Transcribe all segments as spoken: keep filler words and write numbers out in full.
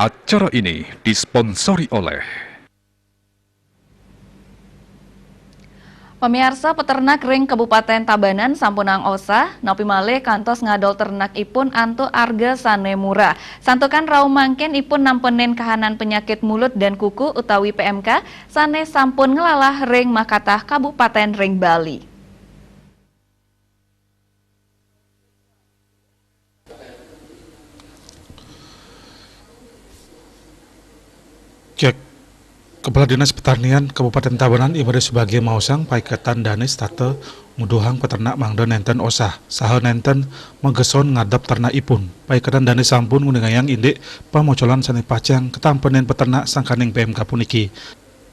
Acara ini disponsori oleh Pamiarsa, peternak ring Kabupaten Tabanan sampunang osah, napi malih kantos ngadol ternak ipun antuk arga sane murah. Santukan rauh mangkin ipun nampenin kahanan penyakit mulut dan kuku utawi P M K sane sampun nglalah ring makatah kabupaten ring Bali. Cek. Kepala Dinas Pertanian Kabupaten Tabanan I Made Subagia maosang paiketan dane setata nguduhang peternak mangda nenten osah saha nenten mageson ngadep ternak ipun. Paiketan dane sampun nguningayang indik pamocolan sane pacang katampenin peternak sangkaning P M K puniki.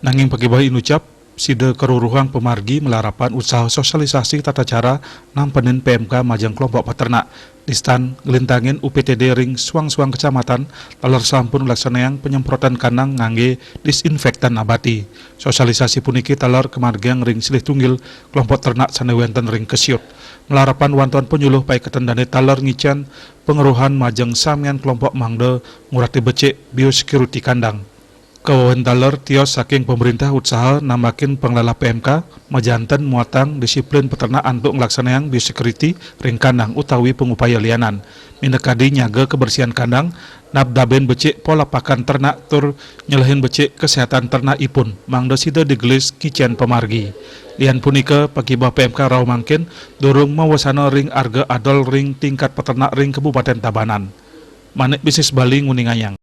Nanging pakibeh inucap, sida karuruhang pamargi malarapan usaha sosialisasi tata cara nampenin P M K majeng kelompok peternak. Distan nglintangin U P T D ring suang-suang kecamatan taler sampun nglaksanayang penyemprotan kandang ngangge disinfektan nabati. Sosialisasi puniki taler kamargiang ring silih tunggil kelompok ternak sane wenten ring Kesiut. Malarapan wantuan panyuluh paiketan dane taler ngicen pangerohan majeng samian kelompok mangda ngurati becik biosecurity kandang. Kawewen taler tios saking pemerintah utsaha nambakin panglalah P M K, majanten muatang disiplin peternak antuk nglaksanayang biosecurity ring kandang utawi pangupaya lianan. Minakadi nyaga kebersihan kandang, nabdabin becik pola pakan ternak tur nyelehin becik kesehatan ternak ipun, mangda sida digelis kicen pamargi. Lian punika, pakibeh P M K rauh mangkin durung mawasana ring arga adol ring tingkat peternak ring Kabupaten Tabanan. Manik Bisnis Bali nguningayang.